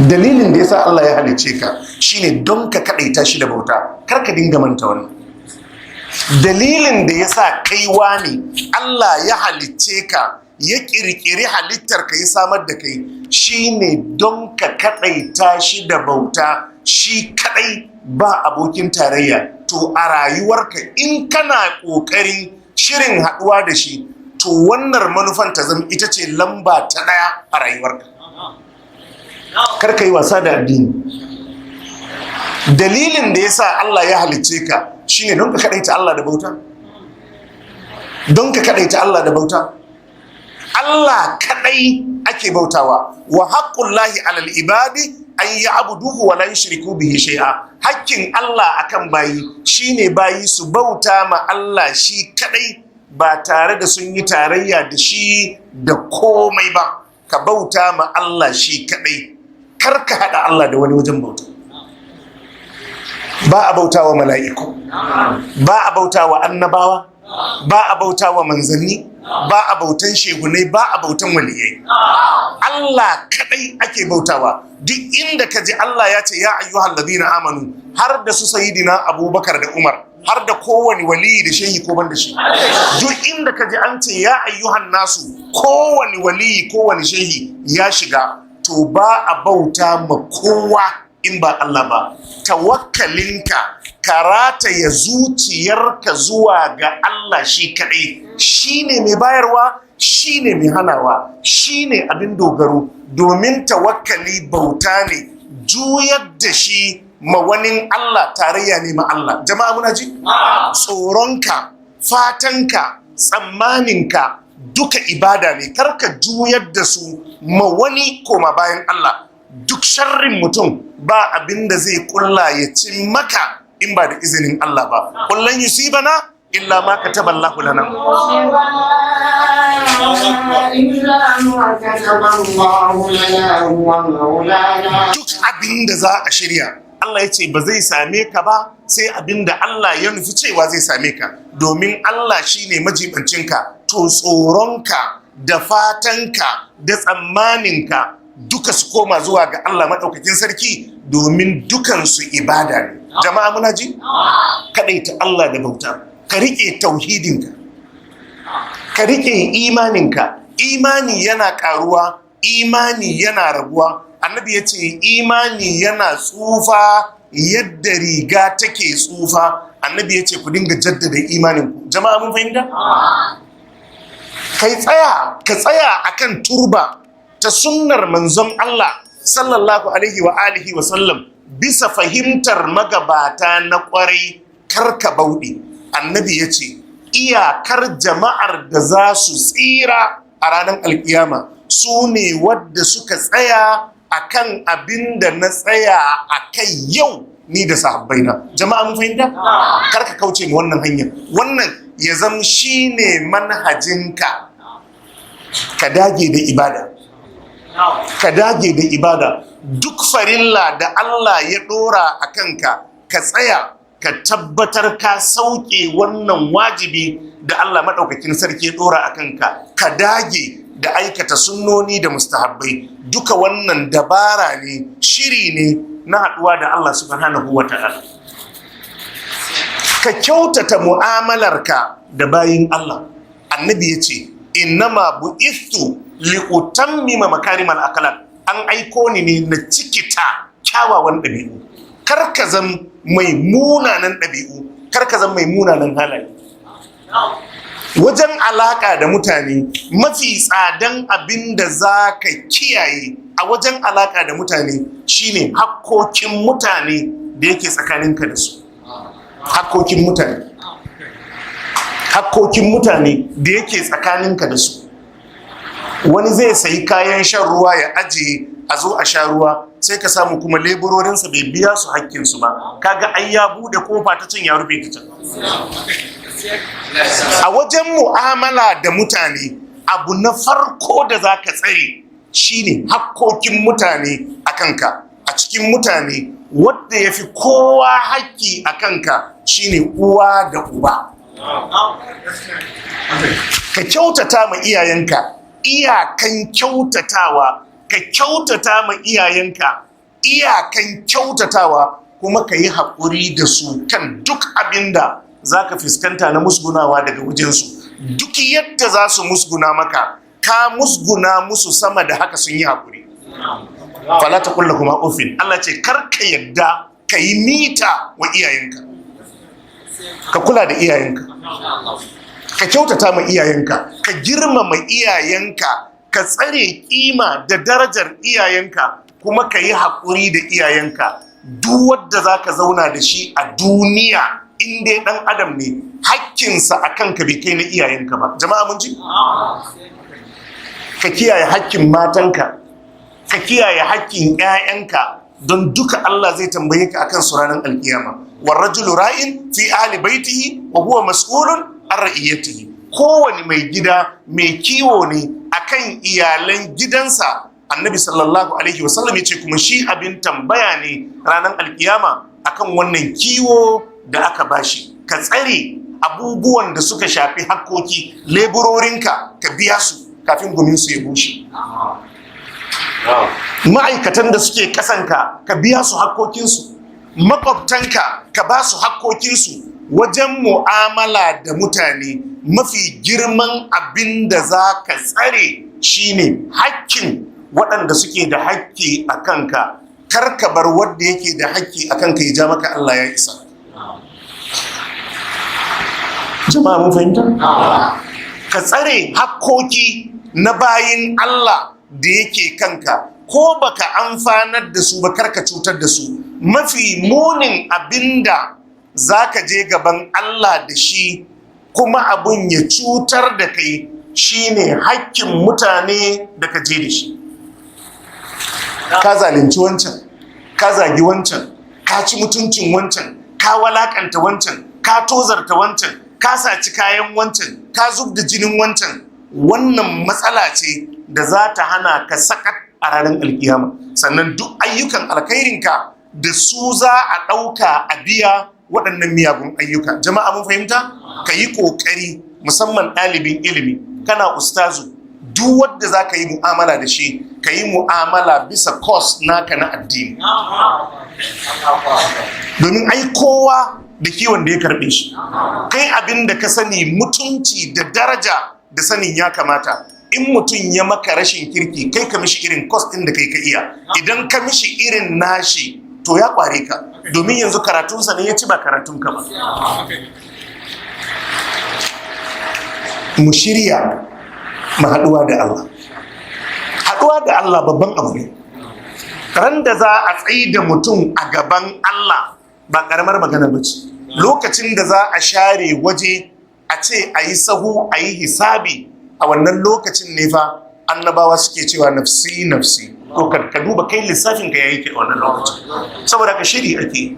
Dalilin da yasa Allah ya halicce ka shine don ka kadaita shi da bauta. Kar ka dinga manta wannan. Dalilin da yasa kai wani Allah ya halicce ka, ya kirkiri halittar ka, ya samar da kai, shine don ka kadaita shi da bauta shi kadai, ba abokin tarayya. To a rayuwarka, in kana kokarin shirin haduwa da shi, to wannan manufan ta zama ita ce lamba ta daya a rayuwarka. Kar ka yi wasa da addini. Dalilin da yasa Allah ya halicce ka shine don ka kadaita Allah da bauta, don ka kadaita Allah da bauta. Allah kadai ake bautawa. Wa haqqullahi alal ibadi an ya'buduhu wa la yushriku bihi shay'a. Hakkin Allah akan bayi shine bayi su bauta ma Allah shi kadai, ba tare da sun yi tarayya da shi da komai ba. Ka bauta ma Allah shi kadai, kar ka hada Allah da wani wajen bauta. Ba a bauta wa mala'iku, ba a bauta wa annabawa, ba a bauta wa manzanni, ba a bautan shehunai, ba a bautan waliyai. Allah kadai ake bautawa. Duk inda ka ji Allah ya ce ya ayyuhal ladina amanu, har da su Sayidina Abubakar da Umar, har da kowane waliyi da shehi ko ban da shi. Duk inda ka ji an ce ya ayyuhan nasu, kowane waliyi, kowane shehi ya shiga. To ba a bauta ma kowa in ba Allah ba. Tawakkalinka, ka rataya zuciyarka zuwa ga Allah shi kaɗai. Shi ne mai bayarwa, shi ne mai hanawa, shi ne abin dogaro. Domin tawakkali bauta ne, juyar da shi ma wani Allah tarayya ne ma Allah. Jama'a, muna ji? Tsoronka, fatanka, tsammaninka duka ibada ne. Karka juyar da su ma wani koma bayan Allah. Duk sharrin mutum, ba abin da zai kulla ya ci maka in ba da izinin Allah ba. Qul lan yusibana illa ma kataballahu lana. إلا ما كتب الله لنا هو مولانا. Duk abin da za a shirya, Allah ya ce ba zai same ka ba sai abin da Allah ya nufi cewa zai same ka, domin Allah shine majibancinka. To tsoronka da fatanka da tsammaninka duka su koma zuwa ga Allah maɗaukakin sarki, domin dukansu ibada ne. Jama'a, muna ji? Kaɗaita Allah da bauta. Ka riƙe tauhidinka, ka riƙe imaninka. Imani yana ƙaruwa, imani yana raguwa. Annabi ya ce imani yana tsufa yadda riga take tsufa. Annabi ya ce ku dinga jaddada imaninku. Jama'a, mun fahimta? Kai tsaya, ka tsaya akan turba ta sunnar manzon Allah sallallahu alaihi wa alihi wa sallam, bisa fahimtar magabata na kwarai. Karka bauɗe. Annabi ya ce iyakar jama'ar da za su tsira a ranar alkiyama su ne wadda suka tsaya akan abin da na tsaya a kai yau, ni da sahabbaina. Jama'a, mun fahimta? Karka kauce ma wannan hanyar. Wannan ya zama shine manhajinka. Ka dage da ibada, ka dage da ibada. Duk farilla da Allah ya dora a kanka, ka tsaya ka tabbatar ka sauke wannan wajibi da Allah maɗaukakin sarki ya dora a kanka. Ka dage da aikata sunnoni da mustahabbai. Duka wannan dabara ne, shiri ne na haɗuwa da Allah subhanahu wa ta'ala. Ka kyautata mu'amalarka da bayin Allah. Annabi ya ce innama bu'ithu liutammima makarimal akhlaq. An aiko ni ne na cikita kyawawan ɗabi'u. Kar ka zam mai munanan ɗabi'u, kar ka zam mai munanan halaye wajen alaka da mutane. Mafi tsadan abin da za ka kiyaye a wajen alaka da mutane shine hakkokin mutane da yake tsakaninka da su. Hakkokin mutane, hakkokin mutane da yake tsakaninka da su. Wani zai sayi kayan shan ruwa ya ajiye, a zo a sha ruwa, sai ka samu kuma leburorinsa bai biya su hakkinsu ba. Kaga ai ya bude kofa ta can, ya rufe ta can. A wajen mu'amala da mutane, abu na farko da za ka tsare shine hakkokin mutane a kanka. A cikin mutane, wadda ya fi kowa hakki a kanka shine uwa da uba. Ka kyautata ma iyayenka iyakan kyautatawa. Ka kyautata ma iyayenka. Iyakan kyautatawa, kuma ka yi haƙuri da su kan duk abin da za ka fuskanta na musgunawa daga wajensu. Duk yadda za su musguna maka, ka musguna musu sama da haka, sun yi haƙuri. Fala ta kulla kuma ufin. Allah ce kar ka yadda ka yi mita wa iyayenka. Ka kula da iyayenka, ka kyautata ma iyayenka, ka girmama iyayenka, ka tsare kima da darajar iyayenka, kuma ka yi haƙuri da iyayenka. Duk wadda za ka zauna da shi a duniya, in dai ɗan adam ne, hakkinsa a kanka bai kai na iyayenka ba. Jama'a, mun ji? Ka kiyaye hakkin matanka, ka kiyaye hakkin 'ya'yanka, don duka Allah zai tambaye ka akan su ranar alkiyama. Warrajulu ra'in fi ahli baitihi wa huwa mas'ulun an ra'iyatihi. Kowane mai gida mai kiwo ne akan iyalan gidansa. Annabi sallallahu alaihi wasallam ya ce kuma shi abin tambaya ne ranar alkiyama akan wannan kiwo da aka bashi. Ka tsare abubuwan da suka shafi hakkoki leburorinka, ka biya su kafin guminsu ya bushe. Ma'aikatan da suke kasanka, ka biya su hakkokinsu. Makwabtanka, ka ba su hakkokinsu. Wajen mu'amala da mutane, mafi girman abin da za ka tsare shine hakkin waɗanda suke da hakki a kanka. Kar ka bar wadda yake da hakki a kanka ya ja maka Allah ya isa. Jama'a, mun fahimta? Ka tsare hakkoki na bayin Allah da yake kanka. Ko baka amfanar da su ba, karka cutar da su. Mafi munin abinda zaka je gaban Allah da shi kuma abun ya cutar da kai shine hakkin mutane da ka je da shi. Ka zalunci wancan, ka zagi wancan, ka ci mutuncin wancan, ka walakanta wancan, ka tozarta wancan, ka saci kayan wancan, ka zub da jinin wancan. Wannan matsala ce da za ta hana ka sakat a ranar alkiyama. Sannan duk ayyukan alkhairinka da su za a ɗauka a biya waɗannan miyagun ayyuka. Jama'a, mun fahimta? Ka yi ƙoƙari, musamman ɗalibin ilimi, kana ustazu, duk wadda za ka yi mu'amala da shi, ka yi mu'amala bisa course naka na addini, domin ai kowa da kiwon da ya karbe shi. Kai abin da ka sani, mutunci da daraja da sanin ya kamata, in mutum ya maka rashin kirki, kai ka mishi irin course ɗin da kai ka iya. Idan ka mishi irin nashi, to ya kware ka, domin yanzu karatunsa ne ya ci, ba karatunka ba. Mu shirya mu haɗuwa da Allah. Haɗuwa da Allah babban abu ne. Ran da za a tsayi da mutum a gaban Allah ba ƙaramar magana ba ce. Lokacin da za a share waje a ce a yi sahu a yi hisabi, a wannan lokacin ne fa annabawa suke cewa nafsi nafsi. To ka duba kai, lissafin ka yayi ke a wannan lokacin. Saboda ka shiri ake.